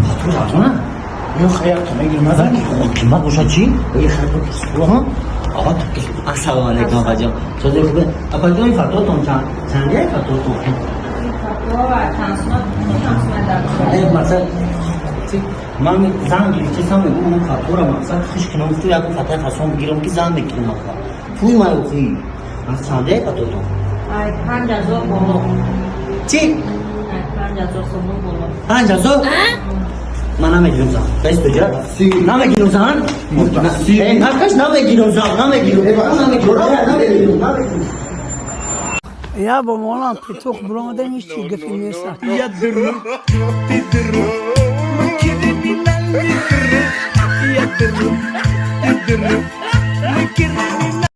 Фатура арзона? Қимат бошад чӣ? Ассалому алайкум, апаҷон. Сози хубе? Апаҷон, ин фатуратон чанд фатуратон? Мақсад, ман зан гирифтесам, мегӯм, фатура, мақсад, хуш кунам, ту як фатура фасон бигирам, ки зан мекунам, апа. Пуй ман охи. Чанде фатуратон? Ай 5000 боло. Чӣ? Ай 5000 сомон боло. 5000? Ман намегирам зан. Бес беҷа? Намегирам зан? Накаш, намегирам зан, намегирам. Намегирам, намегирам, намегирам. Я бо молам петух буромадем, ҳеч чи гапи нест. Я друг, ты друг, мы криминальный друг. Я друг, ты друг, мы криминальный.